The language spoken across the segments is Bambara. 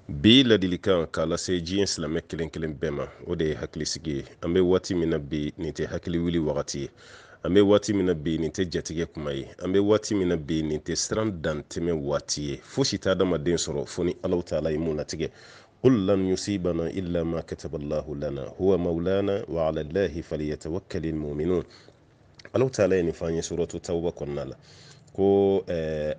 Bi ladilikan k'a lase diɲɛ silamɛ kelen kelen bɛɛ ma, o de ye hakilisigi ye. An bɛ waati min na bi, nin tɛ hakili wuli wagati ye. An bɛ waati min na bi, nin tɛ jatigɛ kuma ye. An bɛ waati min na bi, nin tɛ siran dantɛmɛ waati ye. Fosi tɛ adamaden sɔrɔ fo ni Alahu taala ye mun latigɛ. Qul lan yusibana illa ma kataballahu lana huwa maulana wa ala llahi falyatawakkalil mu'minun. Alahu taala ye nin fɔ an ye suratu tawba kɔnɔna la ko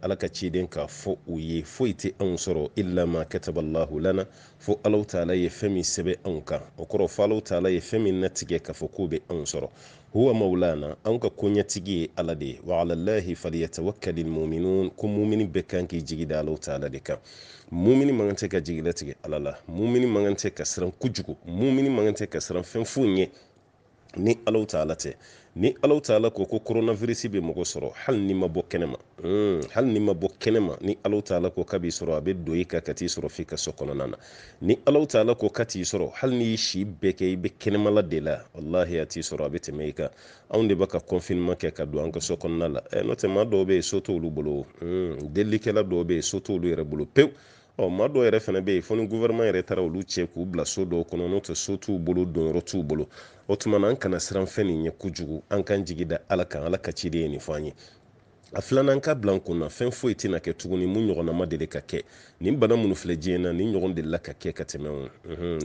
ala ka ciden k'a fɔ u ye, foyi tɛ anw sɔrɔ illa ma kataballahu lana, fo Alahu taala ye fɛn min sɛbɛn anw kan. O kɔrɔ, fo Alahu taala ye fɛn min latigɛ k'a fɔ k'o bɛ anw sɔrɔ. Huwa maulana, anw ka koɲɛtigi ye Ala de ye. Wa alallahi falyatawakkalil mu'minun, ko mumini bɛɛ kan k'i jigi da Alahu taala de kan. Mumini man kan tɛ ka jigi latigɛ Ala la. Mumini man kan tɛ ka siran kojugu. Mumini man kan tɛ ka siran fɛn foyi ɲɛ ni Alahu taala tɛ. Ni Alahu taala ko ko coronavirus bɛ mɔgɔ sɔrɔ, hali n'i ma bɔ kɛnɛma, hali n'i ma bɔ kɛnɛma, ni Alahu taala ko k'a b'i sɔrɔ, a bɛ don i kan ka t'i sɔrɔ f'i ka so kɔnɔna na. Ni Alahu taala ko k'a t'i sɔrɔ, hali n'i si bɛɛ kɛ i bɛ kɛnɛmala de la, walahi a t'i sɔrɔ, a bɛ tɛmɛ i kan. Anw de bɛ ka confinement kɛ ka don an ka so kɔnɔna la. N'o tɛ, maa dɔw bɛ yen, so t'olu bolo. Delilikɛla dɔw bɛ yen, so t'olu yɛrɛ bolo pewu. Ɔ, maa dɔw yɛrɛ fana bɛ yen, fo ni gouvernement yɛrɛ taara olu cɛ k'u bila so dɔw kɔnɔ, n'o tɛ so t'u bolo, donyɔrɔ t'u bolo. O tuma na, an kana siran fɛn nin ɲɛ kojugu, an k'an jigi da Ala kan. Ala ka ciden ye nin fɔ an ye. A filanan, ka bila n kun na, fɛn foyi tɛna kɛ tuguni mun ɲɔgɔnna ma deli ka kɛ. Nin bana minnu filɛ diɲɛ na, nin ɲɔgɔn delila ka kɛ ka tɛmɛ o.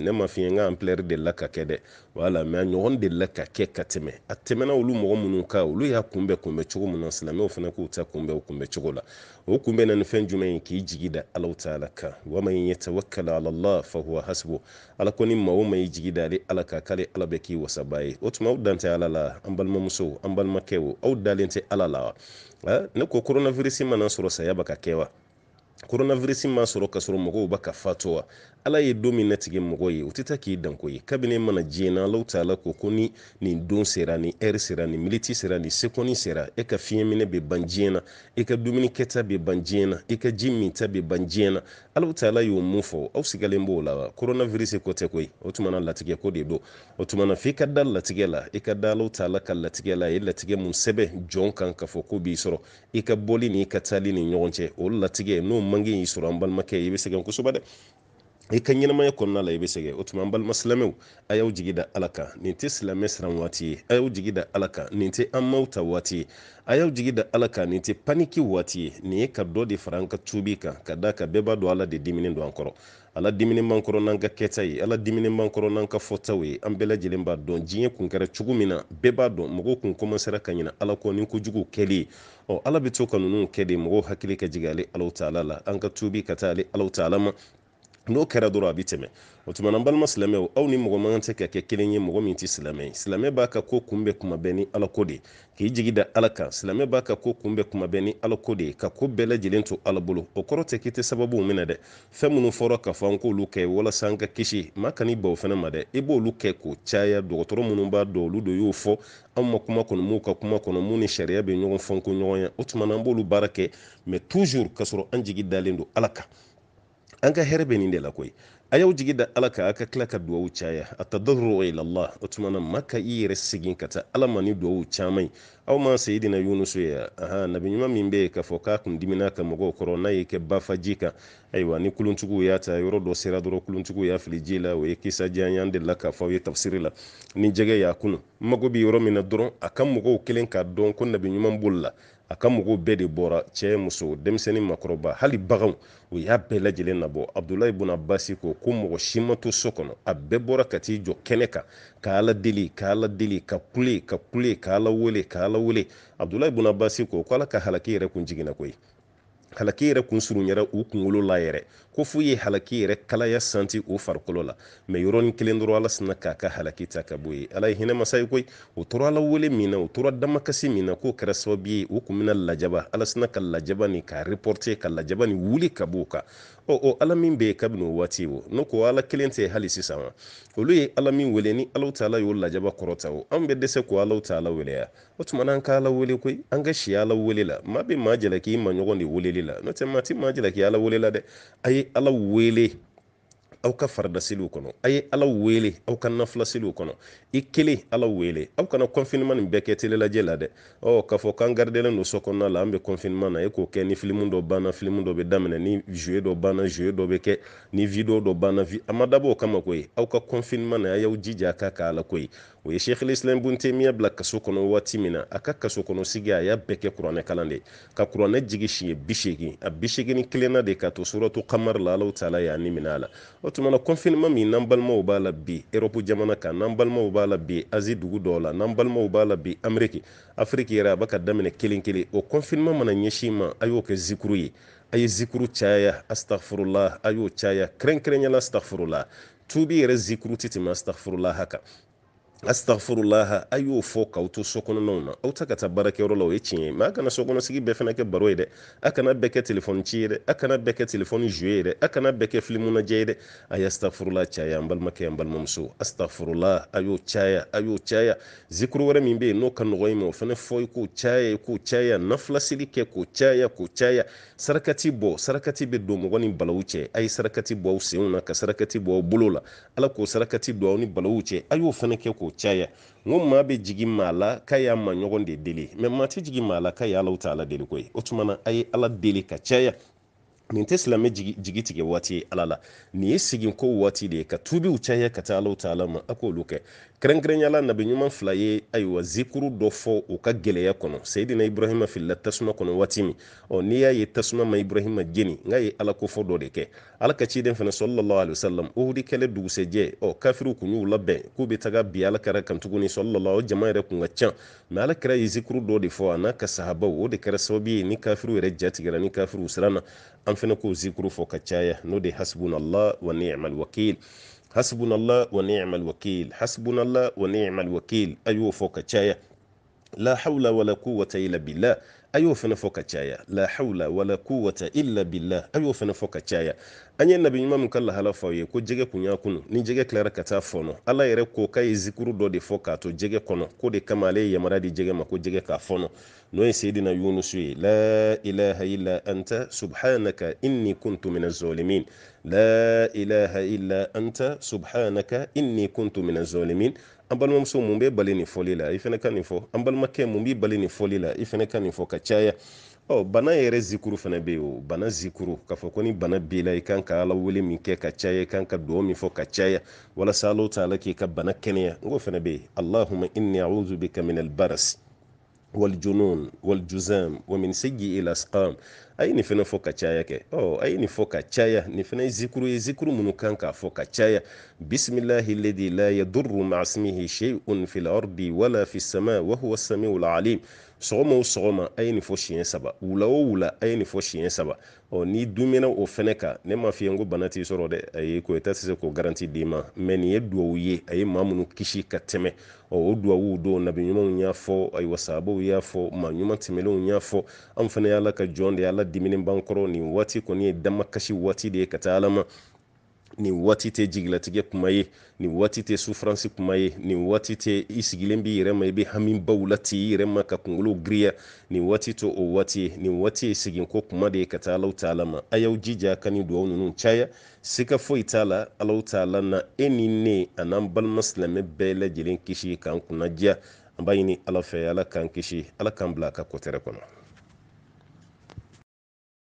Ne ma f'i ye n ka ampleur delila ka kɛ dɛ, wala, mais a ɲɔgɔn delila ka kɛ ka tɛmɛ. A tɛmɛna olu mɔgɔ minnu kan, olu y'a kunbɛn kunbɛn cogo min na, silamɛw fana k'u ta kunbɛn o kunbɛn cogo la. O kunbɛn na ni fɛn jumɛn ye? K'i jigi da Alahu taala kan. Wa man yatawakkal ala Allah fahuwa hasbu. Ala ko ni maa o maa y'i jigi da ale Ala kan, k'ale Ala bɛ k'i wasaba ye. O tuma, aw dan tɛ Ala la? An balimamusow, an balimakɛw, aw dalen tɛ Ala la wa? Ne ko coronavirus mana sɔrɔ, saya bɛ ka kɛ wa? Coronavirus ma sɔrɔ ka sɔrɔ mɔgɔw bɛ ka fatu wa? Ala ye don min latigɛ mɔgɔ ye, o tɛ taa k'i danko ye. Kabini mana diɲɛ na, Alahu taala ko ko ni nin don sera, ni heure sera, ni miniti sera, ni sekondi sera, e ka fiɲɛ minɛ bɛ ban diɲɛ na, e ka dumuni kɛta bɛ ban diɲɛ na, e ka ji minta bɛ ban diɲɛ na. Alahu taala y'o mun fɔ, aw sigalen b'o la wa? Coronavirus ko tɛ koyi. O tuma na, latigɛ ko de don. O tuma na, f'i ka da latigɛ la, i ka da Alahu taala ka latigɛ la. A ye latigɛ mun sɛbɛn jɔn kan k'a fɔ ko b'i sɔrɔ, i ka bɔli ni i ka taali ni ɲɔgɔn cɛ, o latigɛ n'o manke y'i sɔrɔ, an balimakɛ, i bɛ sɛgɛn kosɛbɛ dɛ. I ka ɲɛnamaya kɔnɔna la, i bɛ sɛgɛn. O tuma, an balima silamɛw, a y'aw jigi da Ala kan. Nin tɛ silamɛ siran waati ye. A y'aw jigi da Ala kan. Nin tɛ an maaw ta waati ye. A y'aw jigi da Ala kan. Nin tɛ paniki waati ye. Nin ye ka dɔ de fara an ka tuubi kan, ka d'a kan bɛɛ b'a dɔn Ala de diminen don an kɔrɔ. Ala diminen b'an kɔrɔ n'an ka kɛta ye. Ala diminen b'an kɔrɔ n'an ka fɔtaw ye. An bɛɛ lajɛlen b'a dɔn diɲɛ kun kɛra cogo min na. Bɛɛ b'a dɔn mɔgɔw kun kɔmansera ka ɲina Ala kɔ ni kojugu kɛli ye. Ɔ, Ala bɛ to ka ninnu kɛ de mɔgɔw hakili ka jigin ale Alahu taala la. An ka tuubi ka taa ale Alahu taala ma. N'o kɛra dɔrɔn, a bɛ tɛmɛ. O tuma na, n balima silamɛw, aw ni mɔgɔ man kan tɛ ka kɛ kelen ye, mɔgɔ min tɛ silamɛ ye. Silamɛ b'a ka ko kunbɛn kuma bɛɛ ni Ala ko de ye, k'i jigi da Ala kan. Silamɛ b'a ka ko kunbɛn kuma bɛɛ ni Ala ko de ye, ka ko bɛɛ lajɛlen to Ala bolo. O kɔrɔ tɛ k'i tɛ sababuw minɛ dɛ. Fɛn minnu fɔra k'a fɔ an k'olu kɛ walasa an ka kisi, maa kan'i ban o fana ma dɛ. I b'olu kɛ k'o caya. Dɔgɔtɔrɔ minnu b'a dɔn, olu de y'o fɔ. Anw ma kuma kɔnɔ m'u ka kuma kɔnɔ mun ni sariya bɛ ɲɔgɔn fɔn ko ɲɔgɔn ye. O tuma na, an b'olu baara kɛ, mais toujours k'a sɔrɔ an jigi dalen don Ala kan. An ka hɛrɛ bɛ nin de la koyi. A y'aw jigi da Ala kan, a ka tila ka duwawu caya. A tadarru ila Allah. O tuma na, maa ka i yɛrɛ segin ka taa Ala ma ni duwawu caman ye. Aw ma Seyidina Yunusu ye? Aha, nabi ɲuman min bɛ yen k'a fɔ k'a kun dimina ka mɔgɔw kɔrɔ, n'a y'i kɛ bafa ji kan. Ayiwa, ni kuluntigiw y'a ta, yɔrɔ dɔ sera dɔrɔn, kuluntigiw y'a fili ji la. O ye kisa jan ye, an delila k'a fɔ aw ye tafsiri la. Ni jɛgɛ y'a kunu, mago bɛ yɔrɔ min na dɔrɔn, a ka mɔgɔw kelen k'a dɔn ko nabi ɲuman bolila. A ka mɔgɔw bɛɛ de bɔra, cɛ, muso, denmisɛnnin, makɔrɔba, hali baganw, o y'a bɛɛ lajɛlen nabɔ. Abdulayi bun Abasi ko ko mɔgɔ si ma to so kɔnɔ, a bɛɛ bɔra ka t'i jɔ kɛnɛ kan ka Ala deli, ka Ala deli, ka kule, ka kule, ka Ala wele, ka Ala wele. Abdulayi bun Abasi ko ko Ala ka halaki yɛrɛ kun jiginna koyi. Halaki yɛrɛ kun surunyara u kunkolo la yɛrɛ, ko f'u ye halaki yɛrɛ kalaya santi u farikolo la. Mais yɔrɔnin kelen dɔrɔn, Ala sinna k'a ka halaki ta ka bɔ yen. Ala ye hinɛ masa ye koyi. U tora Ala wele min na, u tora damakasi min na, k'o kɛra sababu ye u kun bɛna lajaba, Ala sinna ka lajaba nin k'a reporter, ka lajaba nin wuli ka b'u kan. Ɔ, o Ala min bɛ yen kabini o waati, o n'o ko Ala kelen tɛ hali sisan wa? Olu ye Ala min wele, ni Alahu taala y'o lajaba kɔrɔta, o anw bɛ dɛsɛ k'o Alahu taala wele ya? O tuma na, an ka Ala wele koyi, an ka si Ala wele la. Maa bɛ maa jalaki i ma ɲɔgɔn de weleli la, n'o tɛ maa tɛ maa jalaki Ala wele la dɛ. A ye Ala wele. aw ka faridaseliw kɔnɔ, a ye Ala wele aw ka nafilaseliw kɔnɔ. I kelen Ala wele. Aw kana confinement nin bɛɛ kɛ tele lajɛ la dɛ. Ɔ k'a fɔ k'an garidelen don so kɔnɔna la, an bɛ confinement na, e k'o kɛ ni filimu dɔ banna, filimu dɔ bɛ daminɛ, ni jeu dɔ banna, jeu dɔ bɛ kɛ, ni video dɔ banna, a ma dabɔ o kama koyi. Aw ka confinement na, a y'aw jija k'a kɛ Ala ko ye. O ye Sheikh Islam Ibn Taymiya bila kaso kɔnɔ waati min na, a ka kaso kɔnɔ sigi, a y'a bɛɛ kɛ kuranɛ kalan de ye, ka kuranɛ jigi siɲɛ 80, a 81nan de ka to suratu Kamar la, Alahu taala y'a ni minɛ a la. O tuma na confinement min n'an balimaw b'a la bi Europe jamana kan, n'an balimaw b'a la bi Asie dugu dɔw la, n'an balimaw b'a la bi Amérique, Afrique yɛrɛ a bɛ ka daminɛ kelen kelen, o confinement mana ɲɛsin ma, a y'o kɛ zikuru ye. A ye zikuru caya, astaghfirullah, a y'o caya, kɛrɛnkɛrɛnya la astaghfirullah. Tuubi yɛrɛ zikuru tɛ tɛmɛ astaghfirullah kan. Astaghfirullah, a y'o fɔ k'aw to so kɔnɔnaw na, aw ta ka taa baarakɛyɔrɔ la, o ye tiɲɛ ye, mɛ a kana so kɔnɔ sigi bɛɛ fana kɛ baro ye dɛ, a kana bɛɛ kɛ telefɔni ci ye dɛ, a kana bɛɛ kɛ telefɔni jouer ye dɛ, a kana bɛɛ kɛ filimu lajɛ ye dɛ. A ye astaghfirullah caya, an balimakɛ, an balimamuso, astaghfirullah, a y'o caya, a y'o caya. Zikuru wɛrɛ min bɛ yen n'o ka nɔgɔ i ma, o fana fɔ, i k'o caya, i k'o caya. Nafilaseli kɛ k'o caya, k'o caya. Sarakati bɔ, sarakati bɛ don mɔgɔ ni balawu cɛ, a ye sarakati bɔ aw senw na, ka sarakati bɔ aw bolo la, Ala k'o sarakati don aw ni balawu cɛ, a y'o fana kɛ k'o caya. N ko maa bɛ jigin maa la k'a y'a ma ɲɔgɔn de deli, mɛ maa tɛ jigin maa la k'a ye Alahu taala deli koyi. O tuma na a ye Ala deli ka caya. Nin tɛ silamɛ jigi tigɛ waati ye Ala la, nin ye seginko waati de ye, ka tuubiw caya ka taa Alahu taala ma, a k'olu kɛ. Kɛrɛnkɛrɛnya la nabi ɲuman fila ye ayiwa zikuru dɔ fɔ u ka gɛlɛya kɔnɔ. Seyidina Ibrahima filila tasuma kɔnɔ waati min, ɔ n'i y'a ye tasuma ma Ibrahima jeni, n k'a ye Ala kofɔ dɔ de kɛ. Ala ka ciden fana sallallahu alaihi wasallam, Uhudi kɛlɛ dugusɛjɛ, ɔ kafiriw kun y'u labɛn k'u bɛ taga bi Ala kira kan tuguni sallallahu, o jama yɛrɛ kun ka ca, mɛ Ala kira ye zikuru dɔ de fɔ a n'a ka sahabaw, o de kɛra sababu ye ni kafiriw yɛrɛ jatigɛra, ni kafiriw siranna. An fana k'o zikuru fɔ ka caya, n'o de ye hasbunallah wa ni'mal wakil, hasbunallah wa ni'mal wakil, hasbunallah wa ni'mal wakil, a y'o fɔ ka caya. La hawla wala quwwata illa billah, a y'o fana fɔ ka caya. La hawla wala quwwata illa billah, a y'o fana fɔ ka caya. An ye nabi ɲuman min ka lahala fɔ aw ye ko jɛgɛ kun y'a kunu, ni jɛgɛ tilara ka taa fɔnɔ, Ala yɛrɛ ko k'a ye zikuru dɔ de fɔ k'a to jɛgɛ kɔnɔ, k'o de kama ale ye yamaruya di jɛgɛ ma ko jɛgɛ k'a fɔnɔ, n'o ye Seyidina Yunusu ye. La ilaha illa anta subhanaka inni kuntu minaz zalimin, la ilaha illa anta subhanaka inni kuntu minaz zalimin. An balimamuso, mun bɛ bali nin fɔli la? I fana ka nin fɔ. An balimakɛ, mun b'i bali nin fɔli la? I fana ka nin fɔ ka caya. Ɔ bana yɛrɛ zikuru fana bɛ yen, o bana zikuru, k'a fɔ ko ni bana b'i la, i kan ka Ala wele min kɛ ka caya, i kan ka dugawu min fɔ ka caya walasa Alahu taala k'i ka bana kɛnɛya, n k'o fana bɛ yen. Allahumma inni a'udhu bika minal baras waljunun waljuzam wa min sayyi il asqam. A ye nin fana fɔ ka caya kɛ. Ɔ a ye nin fɔ ka caya, nin fana ye zikuru ye, zikuru minnu kan k'a fɔ ka caya. Bisimilahi ladi la yadurru ma'a ismihi shay'un fil ardi wala fis sama wa huwa as-sami'ul alim. Sɔgɔma o sɔgɔma a ye nin fɔ siɲɛ 3, wula o wula a ye nin fɔ siɲɛ 3. Ɔ n'i dumɛna o fɛnɛ kan, ne m'a f'i ye n ko bana t'i sɔrɔ dɛ, ayi, ko e ta tɛ se k'o garanti d'i ma, mɛ nin ye duwawu ye, a ye maa minnu kisi ka tɛmɛ. Ɔ o duwawuw don, nabi ɲumanw y'a fɔ, ayiwa sahabaw y'a fɔ, maa ɲuman tɛmɛnenw y'a fɔ. Anw fana ye Ala ka jɔn de ye, Ala diminen b'an kɔrɔ. Nin waati kɔni ye damakasi waati de ye ka taa Ala ma. Nin waati tɛ jigilatigɛ kuma ye, nin waati tɛ souffrance kuma ye, nin waati tɛ i sigilen b'i yɛrɛ ma, i bɛ hami baw la ten i yɛrɛ ma ka kunkolo giriya. Nin waati tɛ o waati ye, nin waati ye seginko kuma de ye ka taa Alahu taala ma. A y'aw jija ka nin duwawu ninnu caya, sika foyi t'a la, Alahu taala na e ni ne an'an balima silamɛ bɛɛ lajɛlen kisi k'an kunna diya. An b'a ɲini Ala fɛ, Ala k'an kisi, Ala k'an bila a ka kɔtɛrɛ kɔnɔ.